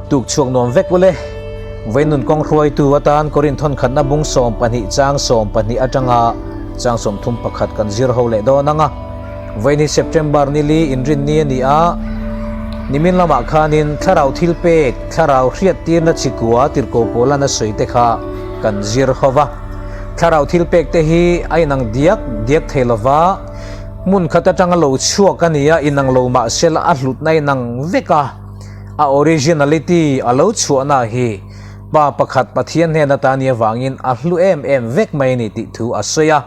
Tuk chhuak nuam vek ule. Vawiin nun kawng hruaitu atan Korin thawnkhatna bung 12 chang 12 atanga chang 31 kan zir ho leh dawn ang a. Vawiin hi September nili inrinni a ni a, nimin lamah khanin thlarau thil pek, thlarau hriattirna chikua tirhkoh pawlan a sawi te kha kan zir ho va. Thlarau thil pek te hi a inang diak diak thei lova, hmun khat atanga lo chhuak a ni a, inang lo mahsela a hlutna inang vek a, a originality a lo chhuahna hi Pa pakhat Pathian hnen atan i avangin a hlu em em vek mai a ni tih thu a sawi a.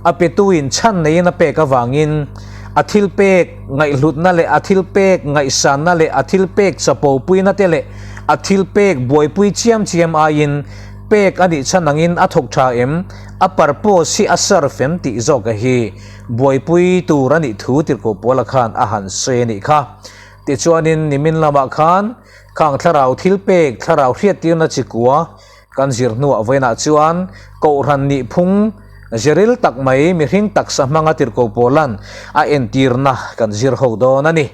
A petuin chhan neiin a pek avangin a thil pek ngaihhlutna leh a thil pek ngaihsanna leh a thil pek chapopuina te leh a thil pek buaipui chiam chiam aiin pek a nih chhan angin a thawk tha em, a purpose hi a serve em tih zawka hi buaipui tur a nih thu tirhkoh Paula khan a han sawi a nih kha. Tichuanin nimin lamah khan khang thlarau thil pek, thlarau hriattirna chikua, Kan zir hnuah vawiinah chuan Kohhran nih phung ziril tak mai mihring taksa hmanga tirhkoh pawlan a entirna kan zir ho dawn a ni.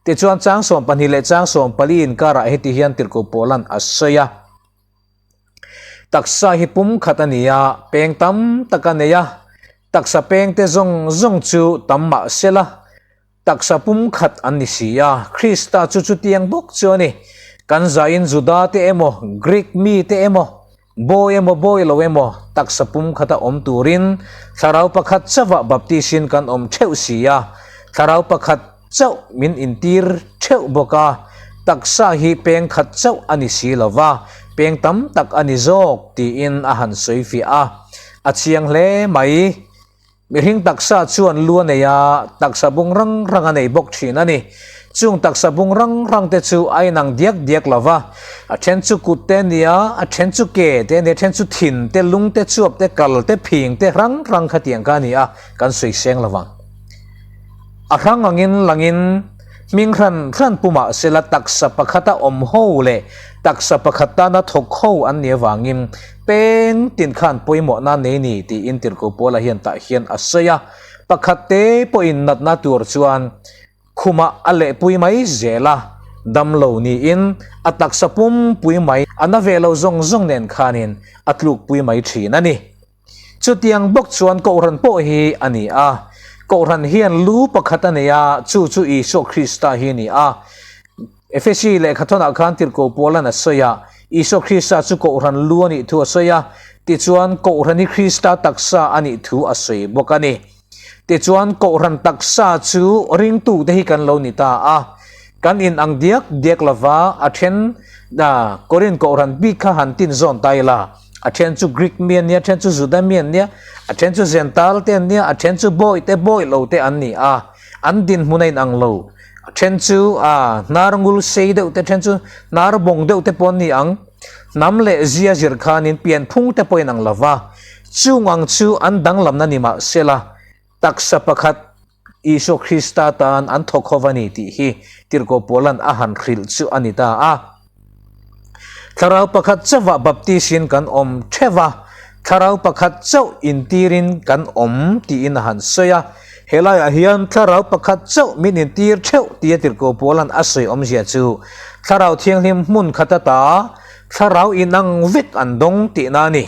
Tichuan chang 12 leh chang 14 inkarah heti hian tirhkoh pawlan a sawi a. Taksa hi pum khat a ni a, peng tam tak a nei a, taksa pengte zawng zawng chu tam mah sela, Taksa pumkhat an ni si a, Krista chu chutiang bawk chu a ni. Kan zain Juda te emaw, Greek mi te emaw, bawi emaw bawi lo emaw, taksa pumkhata awm turin Thlarau pakhat chauhah baptisin kan awm theuh si a, Thlarau pakhat chauh min intir theuh bawk a, taksa hi peng khat chauh a ni si lo va, peng tam tak a ni zawk tiin a han sawi fiah a, a chiang hle mai. Mihring taksa chuan lu a nei a, taksa bung rang rang a nei bawk thin a ni. Chung taksa bung rang rang te chu a inang diak diak lo va, a then chu kut te a ni a, a then chu ke te a ni a, then chu thin te, lung te, chuap te, kal te, phing te rang rang khatiang kha a ni a, kan sawi seng lo vang. A hrang angin langin hming hran hran pumah sela taksa pakhata awm ho leh taksa pakhat tana thawk ho an nih avangin peng tin khan pawimawhna nei ni tiin tirhkoh Paula hian tah hian a sawi a. Pakhat te pawhin natna tur chuan khumah a lehpui mai zel a, damlo niin a taksa pumpui mai a na ve lo zawng zawng nen khanin a tlukpui mai thin a ni. Chutiang bawk chuan Kohhran pawh hi a ni a. Kohhran hian lu pakhat a nei a, chu chu Isua Krista hi a ni a. Efesi lehkhathawnah khan tirhkoh Paula'n a sawi a, Isua Krista chu Kohhran lu a nih thu a sawi a, tichuan Kohhran hi Krista taksa a nih thu a sawi bawk a ni. Tichuan Kohhran taksa chu ringtute hi kan lo ni ta a, kan inang diak diak lova a then Korin Kohhran bik kha han tin zawn ta ila, a then chu Greek mi an nia, a then chu Juda mi an nia, a then chu Gentile te an nia, a then chu bawi te bawi lo te an ni a, an dinhmun a inang lo. A then chu hnar ngul sei deuh te, a then chu hnar bawng deuh te pawh an ni ang. Hnam leh zia zir khanin pianphung te pawh inang lo va, chung ang chu an danglamna ni mah sela, taksa pakhat Isua Krista tan an thawk ho va ni tih hi Tirhkoh Paula'n a han hrilh chu a ni ta a. Thlarau pakhat chauhah baptisin kan awm theuh va, thlarau pakhat chauh intirin kan awm tiin a han sawi a. Helaiah hian thlarau pakhat chauh min intir theuh tia Tirhkoh Paula'n a sawi awmzia chu Thlarau Thianghlim hmun khat ata thlarau inang vek an dawng tihna a ni.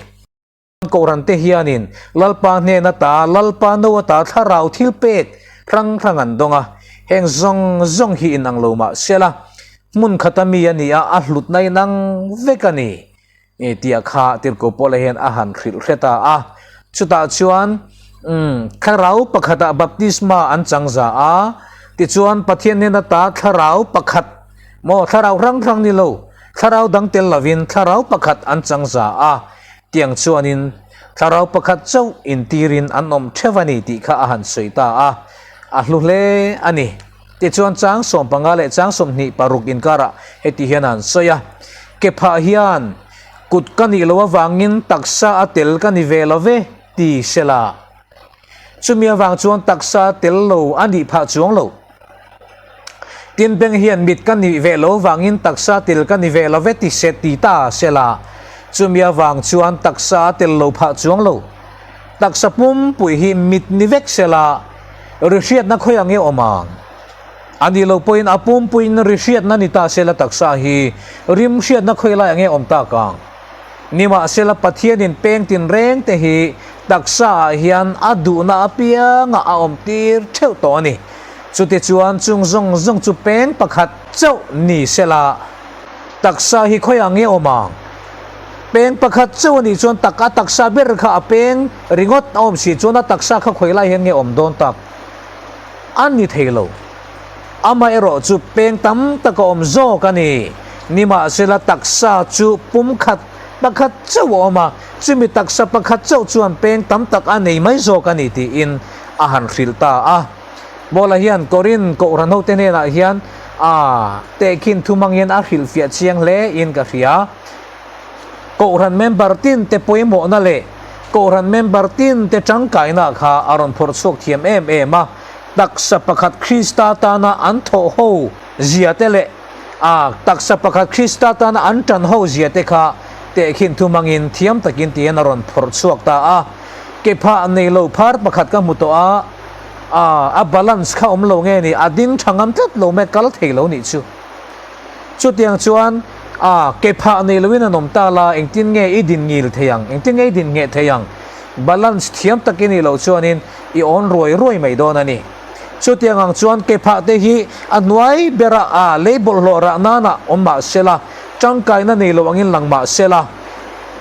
Kohhran te hianin Lalpa hnen ata Lalpa no ata thlarau thil pek hrang hrang an dawng a, heng zawng zawng hi inang lo mah sela hmun khata mi a ni a, a hlutna inang vek a ni tia kha Tirhkoh Paula hian a han hrilh hre ta a. Chutah chuan thlarau pakhatah baptisma an chang za a, tichuan Pathian hnen ata thlarau pakhat maw thlarau hrang hrang ni lo, Thlarau dang tel lovin thlarau pakhat an chang za a, tiang chuanin thlarau pakhat chauh intirin an awm theuh a ni tih kha a han sawi ta a, a hlu hle a ni. Tichuan chang 15 leh chang 26 inkarah heti hian a han sawi a, Kephah hian kut ka nih loh avangin taksa a tel ka ni ve lo ve ti sela. Chumi avang chuan taksa tel lo a nih phah chuang lo. Tin beng hian mit ka nih ve lo vangin taksa tel ka ni ve lo ve ti se ti ta se la, chumi avang chuan taksa a tel lo phah chuang lo. Taksa pumpui hi mit ni vek se la, ri hriatna khawi ang nge awm ang? A nih loh pawhin a pumpuiin ri hriatna ni ta sela taksa hi rim hriatna khawi lai ange awm tak ang. Nimahsela Pathianin peng tinreng te hi taksa ah hian a duhna apianga a awm tir theuh tawh a ni. Chutichuan chung zawng zawng chu peng pakhat chauh ni sela taksa hi khawi ange awm ang. Peng pakhat chauh a nih chuan tak a taksa ber kha a peng ringawt a awm si chuan a taksa kha khawi lai hian nge awm dawn tak a ni thei lo. Amaherawh chu peng tam tak a awm zawk a ni. Nimahsela taksa chu pum khat pakhat chauh a awm a, chumi taksa pakhat chauh chuan peng tam tak a nei mai zawk a ni tiin a han hrilh ta a. Paula hian Korin Kohhran hote hnenah hian a tehkhin thu hmangin a hrilhfiah chiang hle in ka hria. Kohhran member tin te pawimawhna leh Kohhran member tin te tangkaina kha a rawn phawrh chhuak thiam em em a. Taksa pakhat Krista tana an thawh ho zia te leh a taksa pakhat Krista tana an tan ho zia te kha tehkhin thu hmangin thiam takin tiin a rawn phawrh chhuak ta a. Ke phah nei lo phar pakhat ka hmu tawh a, a a balance kha awm lo nge ni, a ding tha ngam tlat lo mai, kal thei lo nih chu. Chutiang chuan a ke phah nei loin an awm ta la, engtin nge i din ngil thei ang, engtin nge i din ngheh thei ang? Balance thiam tak i nih loh chuanin i awn ruai ruai mai dawn a ni. Chutiang ang chuan ke phah te hi a hnuai berah a lei bawlhhlawh rah nana awm mah sela, tangkaina nei lo angin lang mah sela,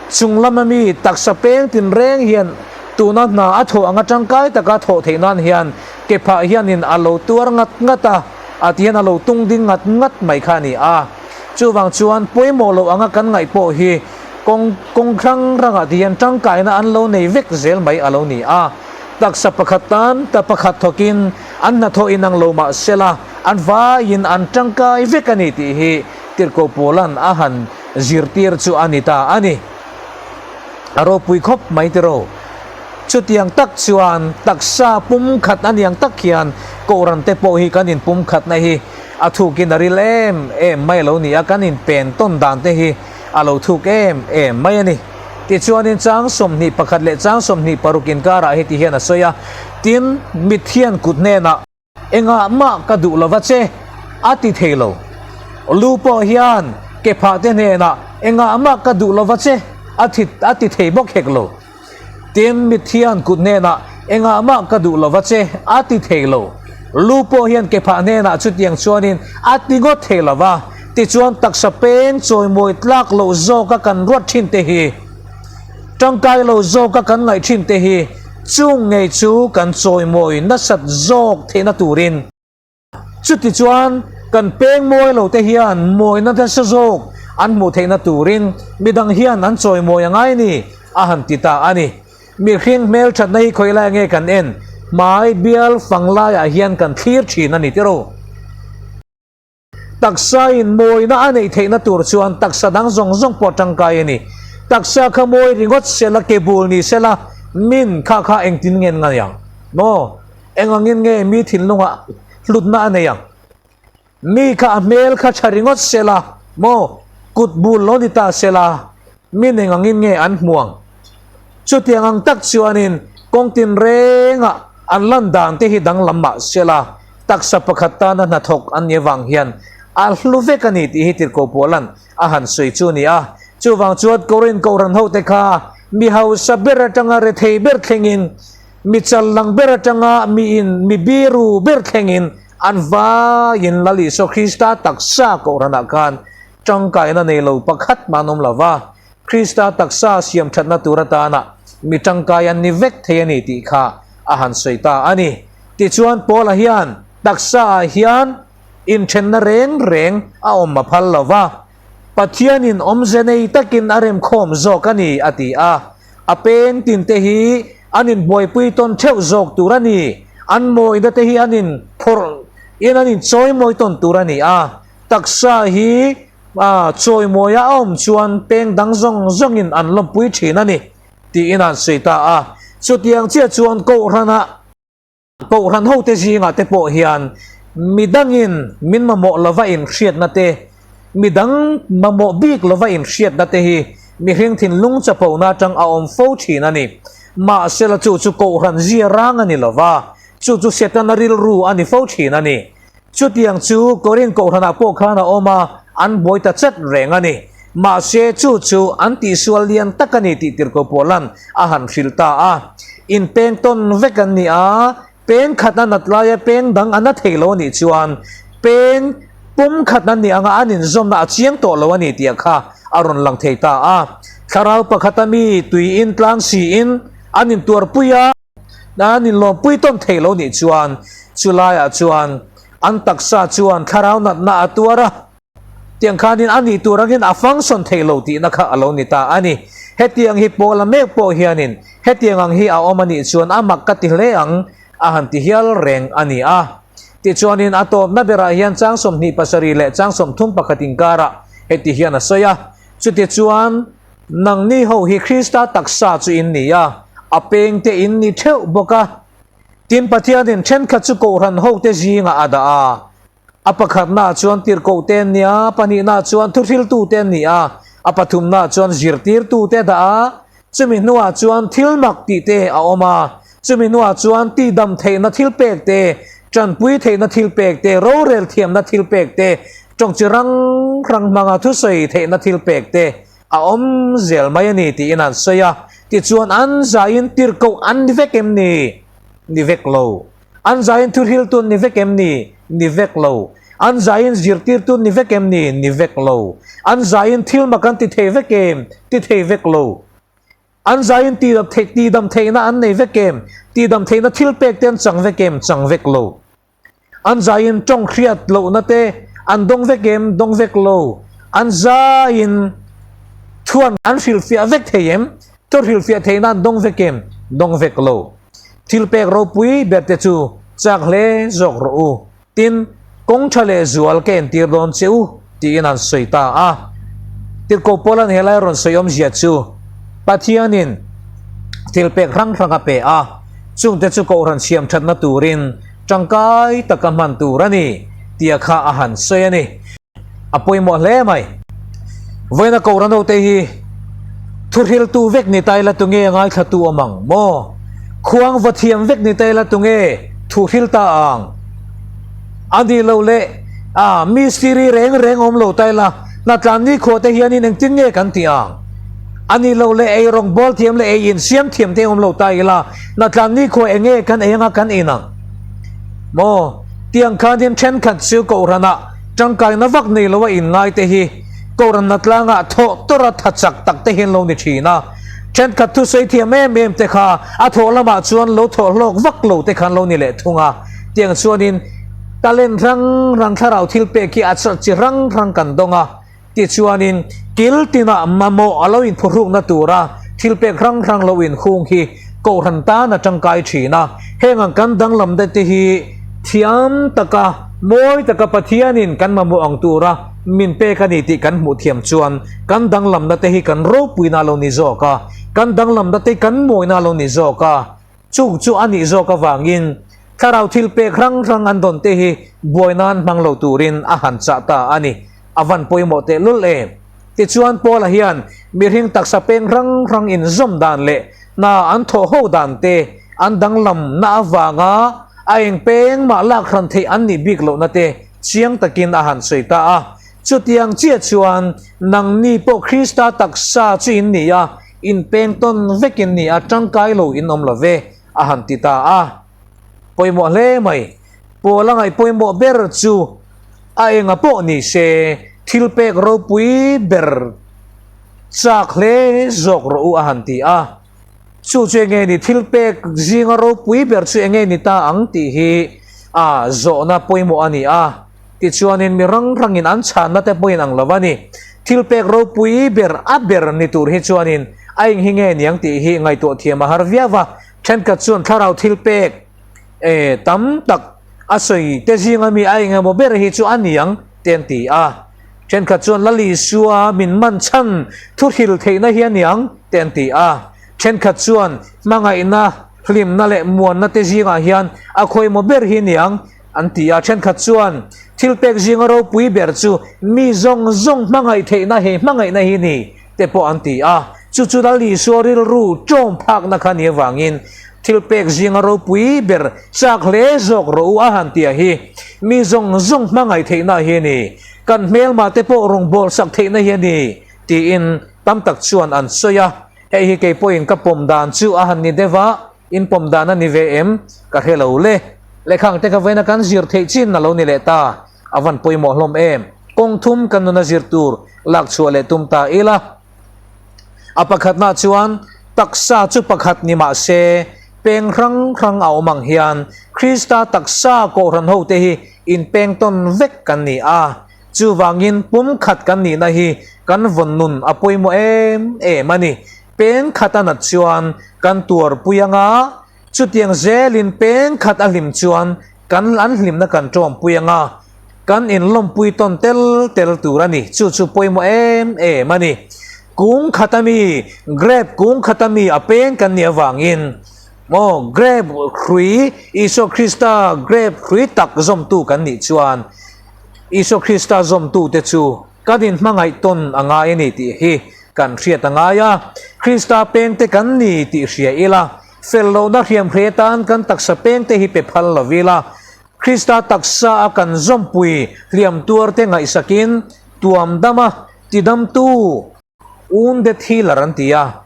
chung lama mi taksa peng tinreng hian tuna hna a thawh anga tangkai taka thawh theih nan hian ke phah hianin a lo tuar ngat ngat a, a ti hian a lo tung ding ngat ngat mai kha a ni a. Chuvang chuan pawimawh loh anga kan ngaih pawh hi kawng kawng hrang hrangah ti hian tangkaina an lo nei vek zel mai a lo ni a. Taksa pakhat tan ta pakhat thawkin an hnathawh inang lo mah sela an vaiin an tangkai vek a ni tih hi Tirhkoh Paula'n a han zirtir chu a ni ta a ni. A ropui khawp mai tiraw. Chutiang tak chuan taksa pumkhat a niang tak hian Kohhran te pawh hi kan inpumkhatna hi a thukin a ril em em mai a lo ni a, kan inpen tawn dan te hi a lo thuk em em mai a ni. Tichuanin chang 21 leh chang 26 inkarah heti hian a sawi a, Tin, mithian kut hnenah, Engah mah ka duh lova che, a ti thei lo. Lu pawh hian ke phah te hnenah, Engah mah ka duh lova che, a thi a ti thei bawk hek lo. Tin, mithian kut hnenah, Engah mah ka duh lova che, a ti thei lo. Lu pawh hian ke phah hnenah chutiang chuanin a ti ngawt thei lova, tichuan taksa peng chawimawi tlak loh zawka kan ruat thin te hi, Tangkai lo zawka kan ngaih thin te hi chung ngei chu kan chawimawi nasat zawk theihna turin. Chuti chuan kan peng mawi lo te hian mawina nasa zawk an hmuh theihna turin midang hian an chawimawi a ngai ni a han ti ta a ni. Mihring hmelthatna hi khawi lai nge kan en hmai bial fang laiah hian kan thlir thin a ni tiraw. Taksa in mawina a neih theihna tur chuan taksa dang zawng zawng pawh tangkai a ni. Taksa kha mawi ringawt sela, ke bul ni sela, min kha kha engtin nge an ngai ang? Maw? Eng angin nge mi thinlungah hlutna a nei ang? Mi kha a hmel kha tha ringawt sela, maw? Kut bul lo ni ta sela, min eng angin nge an hmu ang? Chutiang ang tak chuanin kawng tinrengah an lan dan te hi danglam mah sela, Taksa pakhat tana hnathawk an nih avang hian a hlu vek a ni tih hi Tirhkoh Paula'n a han sawi chu a ni a. Chuvang chuan Korin Kohhran hote kha mi hausa ber atanga rethei ber thlengin, mi challang ber atanga mi in mi biru ber thlengin an vaiin Lal Isua Krista taksa Kohhranah khan tangkaina nei lo pakhat mah an awm lo va. Krista taksa siam thatna tur atana mi tangkai an ni vek thei a ni tih kha a han sawi ta a ni. Tichuan Paula hian taksa ah hian inthenna reng reng a awm a phal lo va, Pathianin awmze nei takin a remkhawm zawk a ni a ti a. A peng tinte hi an inbuaipui tawn theuh zawk tur a ni, an mawina te hi an inphawrh in an inchawimawi tawn tur a ni a, taksa hi A chawimawi a awm chuan peng dang zawng zawngin an lawmpui thin a ni, tiin an sawi ta a. Chutiang chiah chuan Kohhrana Kohhran hote zingah te pawh hian midangin min mamawh lova inhriatna te, midang mamawh bik lova inhriatna te hi mihring thinlung chapona atang a awm fo thin a ni. Mahsela chu chu Kohhran zia rang a ni lova, chu chu Setana rilru a ni fo thin a ni. Chutiang chu Korin Kohhranah pawh khan a awm a, an buai ta chat reng a ni. Mahse, chu chu an tihsual lian tak a ni tih Tirhkoh Paula'n a han hrilh ta a. Inpeng tawn vek an ni a, peng khat a nat laia peng dang a na thei lo a nih chuan peng pum khat an nih anga an inzawmna a chiang tawh lo a ni tih kha a rawn lang thei ta a. Thlarau pakhata mi tuiin tlang siin an intuarpui a. An inlawmpui tawn thei lo nih chuan chulaiah chuan an taksa chuan thlarau natna a tuar a, tiang khanin a nih tur angin a function thei lo tihna kha a lo ni ta a ni. Hetiang hi Paula mek pawh hianin hetiang ang hi a awm a nih chuan a mak ka ti hle ang a han ti hial reng a ni a. Tichuanin a tawpna berah hian chang 27 leh chang 31 inkarah heti hian a sawi a, Chutichuan, Nangni ho hi Krista taksa chu in ni a, a pengte in ni theuh bawk a. Tin, Pathianin thenkhat chu Kohhran hote zingah a dah a. A pakhatnaah chuan tirhkohte an ni a, pahnihnaah chuan thuhriltute an ni a, a pathumnaah chuan zirtirtute a dah a. Chumi hnuah chuan thil mak tihte a awm a, chumi hnuah chuan tihdam theihna thil pek te, tanpui theihna thil pek te, rorel thiamna thil pek te, tawng chi rang rang hmanga thusawi theihna thil pek te a awm zel mai a ni tiin an sawi a. Tichuan an zaiin tirhkoh an ni vek em ni? Ni vek lo. An zaiin thuhriltu an ni vek em ni? Ni vek lo. An zaiin zirtirtu an ni vek em ni? Ni vek lo. An zaiin thil mak an ti thei vek em? Ti thei vek lo. An zaiin ti dam theih, ti dam theihna an nei vek em? Ti dam theihna thil pek te an chang vek em? Chang vek lo. An zaiin tawng hriat lohna te an dawng vek em? Dawng vek lo. An zaiin thuan an hrilhfiah vek thei em? Thu hrilhfiah theihna an dawng vek em? Dawng vek lo. Thil pek ropui ber te chu chak hle zawk rawh u. Tin, kawng tha leh zual ka entir dawn che u, tiin an sawi ta a. Tirhkoh Paula'n he lai rawn sawi awmzia chu Pathianin thil pek hrang hrang a pe a, chungte chu Kohhran siam thatna turin tangkai taka hman tur a ni, tia kha a han sawi a ni. A pawimawh hle mai. Vawiina Kohhran hote hi thuhriltu vek ni ta ila tunge ngaithlatu awm ang maw? Khuang va thiam vek ni ta ila tunge thuhril ta ang? A nih loh leh a mistiri reng reng awm lo ta ila hnatlan nikhua te hianin engtin nge kan tih ang? A nih loh leh ei rawng bawl thiam leh ei in siam thiam te awm lo ta ila hnatlan nikhua enge kan ei anga kan in ang maw? Tiang khanin thenkhat chu Kohhranah tangkaina vak nei loa inngai te hi Kohhranna tlangah thawh tawra tha chak tak te hi an lo ni thin a. Thenkhat thusawi thiam em em te kha a thawh lamah chuan lo thawh hlawk vak lo te kha an lo ni leh thung a. Tiang chuanin talent hrang hrang thlarau thil pek hi a chi hrang hrang kan dawng a. Tichuanin, kil tinah mamawh a lo inphuhrukna tura thil pek hrang hrang lo inhung hi Kohhran tan a tangkai thin a. Heng ang kan danglam te te hi thiam taka, mawi taka Pathianin kan mamawh ang tura min pek a ni tih kan hmuh thiam chuan kan danglamna te hi kan ropuina a lo ni zawk a, kan danglamna te hi kan mawina a lo ni zawk a. Chung chu a nih zawk avangin thlarau thil pek hrang hrang an dawn te hi buai nan hmang lo turin a han chah ta a ni. A van pawimawh tehlul em? Tichuan Paula hian mihring taksa peng hrang hrang inzawm dan leh hna an thawh ho dan te an danglam na avanga a eng peng mah lak hran theih an nih bik lohna te chiang takin a han sawi ta a. Chutiang chiah chuan nangni pawh Krista taksa chu in ni a, Inpeng tawn vekin ni a tangkai lo in awm lo ve, a han ti ta a. Pawimawh hle mai. Pawl a ngaih pawimawh ber chu a enga pawh ni se, thil pek ropui ber chak hle zawk rawh u a han ti a. Chu chu enge ni thil pek zinga ropui ber chu enge ni ta ang tih hi a zawhna pawimawh a ni a. Tichuanin mi rang rangin an chhanna te pawhin ang lo a ni. Thil pek ropui ber a ber ni tur hi chuanin a eng hi nge niang tih hi ngaihtuah thiam a har viau a. Thenkhat chuan thlarau thil pek e tam tak a sawi te zinga mi a eng emaw ber hi chu a niang te an ti a. Thenkhat chuan Lal Isua min man chhan thuhril theihna hi a niang te an ti a. Thenkhat chuan hmangaihna, hlimna leh muanna te zingah hian a khawimaw ber hi niang An ti a, thenkhat chuan thil pek zinga ropui ber chu mi zawng zawng hmangaih theihna he hmangaihna hi ni te pawh an ti a, chu chu Lal Isua rilru ṭawm phakna kha ni avangin. Thil pek zinga ropui ber chak hle zawk rawh u a han tia hi mi zawng zawng hmangaih theihna hi a ni, kan hmelma te pawh rawngbâwl sak theihna hi a ni tiin tam tak chuan an sawi a. Hei hi kei pawhin ka pawm dan chu a han ni deuh a, in pawm dan a ni ve em? Ka hre lo le. Lehkhang te ka vawiina kan zir theih chin a lo ni leh ta, a van pawimawh hlawm em? Kawng thum kan nuna zir tur lak chhuah leh tum ta ila. A pakhatna chuan taksa chu pakhat ni mah se, peng hrang hrang a awm ang hian Krista taksa Kohhran hote hi inpeng tawn vek kan ni a. Chuvangin pumkhat kan nihna hi kan vawn nun a pawimawh em em a ni. Peng khat a nat chuan kan tuarpui ang a, chutiang zelin peng khat a hlim chuan kan an hlimna kan tawmpui ang a, kan inlawmpui tawn tel tel tur a ni. Chu chu pawimawh em em a ni. Kung khat a mi, grape kung khat a mi a peng kan nih avangin maw grape hrui, Isua Krista grape hrui tak zawmtu kan nih chuan Isua Krista zawmtute chu kan inhmangaih tawn a ngai a ni tih hi kan hriat a ngai a. Krista pengte kan ni tih hria ila, fel lohna hriamhre atan kan taksa pengte hi pe phal lo ila, Krista taksa a kan zawmpui hliam tuarte ngaihsakin tuam dama tidamtu, Wounded healer an ti a,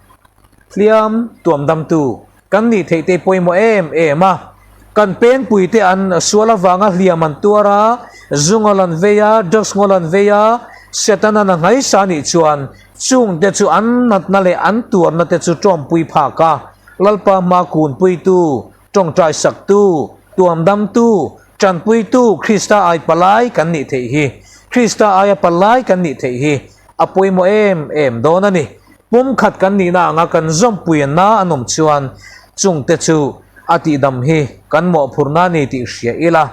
hliam tuam damtu kan nih theih te pawimawh em em a. Kan pengpui te an sual avanga hliam an tuar a, zu ngawl an vei a, drugs ngawl an vei a, Setanan a nghaisa nih chuan chung te chu an natna leh an tuarna te chu tawmpui phak a, Lalpa hma kunpuitu Tawngtai saktu, tuamdamtu, tanpuitu Krista ai palai kan nih theih hi, Krista aia palai kan nih theih hi a pawimawh em em dawn a ni. Pumkhat kan nihna anga kan zawmpuianna an awm chuan chungte chu a tihdam hi kan mawhphurhna a ni tih hria ila,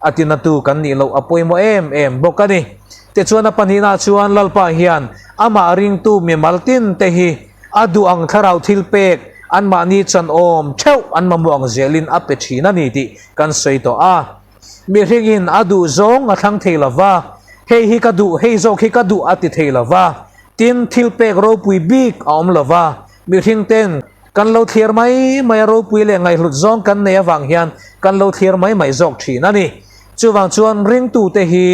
A tinatu kan nih loh a pawimawh em em bawk a ni. Tichuan a pahnihna chuan Lalpa hian amah ringtu mimal tin te hi a duh ang thlarau thil pek anmahni chanawm theuh an mamawh ang zelin a pe thin a ni tih kan sawi tawh a. Mihringin a duh zawng a thlang thei lo va, hei hi ka duh, hei zawk hi ka duh a ti thei lo va. Tin, thil pek ropui bik a awm lo va, mihring ten Kan lo thlir mai mai a ropui leh ngaihhlut zawng kan nei avang hian kan lo thlir mai mai zawk thin a ni. Chuvang chuan ringtute hi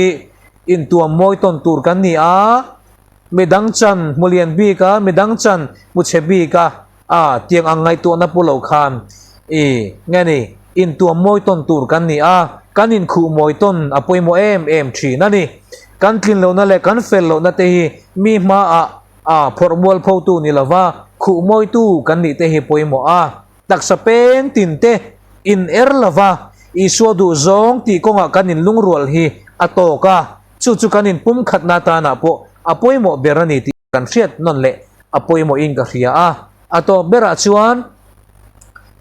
intuam mawi tawn tur kan ni a, midang chan hmu lian bik a, midang chan hmu chhe bik a, a tiang ang ngaihtuahna pu lo khan i nge ni, intuam mawi tawn tur kan ni a, kan inkhuh mawi tawn a pawimawh em em thin a ni. Kan tlin lohna leh kan fel lohna te hi mi hmaah A phawrh mual photu ni lova khuh mawitu kan nih te hi pawimawh a. Taksa peng tin te in er lova Isua duh zawng tih kawngah kan in lungrual hi a tawk a, chu chu kan in pumkhatna tanah pawh a pawimawh ber a ni tih kan hriat nawn leh a pawimawhin ka hria a. A tawp berah chuan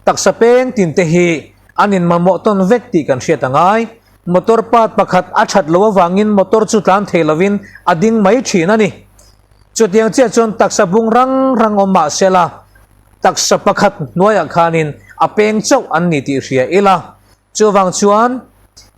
taksa peng tin te hi an in mamawh tawn vek tih kan hriat a ngai. Motor part pakhat a that loh avangin motor chu tlan thei lovin a ding mai thin a ni. Chutiang chiah chuan taksa bung rang rang awm mah sela, taksa pakhat hnuaiah khanin a peng chauh an ni tih hria ila. Chuvang chuan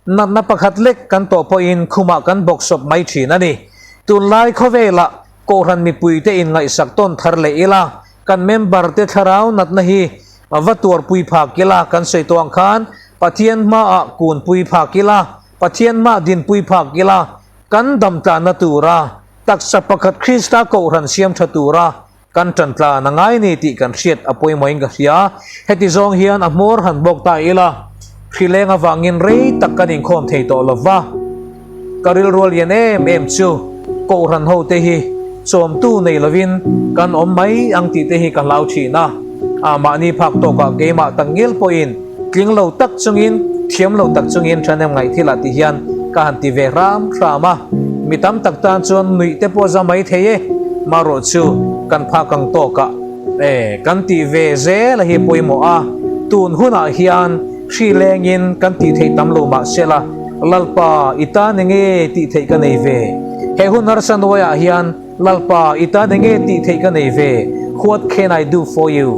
natna pakhat lek kan tawh pawhin khumah kan bawk sawp mai thin a ni. Tunlai khawvelah Kohhran mipuite inngaihsak tawn thar leh ila, kan member te thlarau natna hi va tuarpui phak ila, kan sawi tawh ang khan Pathian hmaah kunpui phak ila, Pathian hmaah dinpui phak ila, kan dam tlanna tura taksa pakhat Krista Kohhran siam tha tura kan tan tlan a ngai ni tih kan hriat a pawimawhin ka hria. Heti zawng hian a hmawr han bawk ta ila, hrileng avangin rei tak kan inkhawm thei tawh lo va. Ka rilrual lian em em chu Kohhran ho te hi chawmtu nei lovin kan awm mai ang tih te hi ka hlau thin a. A mahni phak tawkah keimah tak ngil pawhin tling lo tak chungin, thiam lo tak chungin ṭhahnem ngaih thil ah ti hian ka han ti ve hram hram a. Mi tam tak tan chuan nuih te pawh za mai thei e, marawh chu kan phak ang tawkah e kan tih ve zel a hi pawimawh a. Tun hunah hian hri lengin kan tih theih tam lo mah sela, Lalpa, i tan enge tih theih ka nei ve? He hun harsa nuaiah hian, Lalpa, i tan enge tih theih ka nei ve? What can I do for you?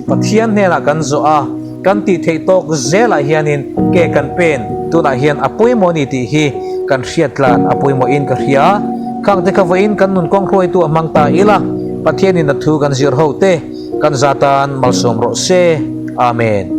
Pathian hnenah kan zawh a, kan tih theih tawk zelah hianin ke kan pen tunah hian a pawimawh a ni tih hi kan hriat tlan a pawimawhin ka hria. Khang te kha vawiin kan nun kawng hruaitu a hmang ta ila, Pathianin a thu kan zir ho te kan za tan malsawm rawh se. Amen.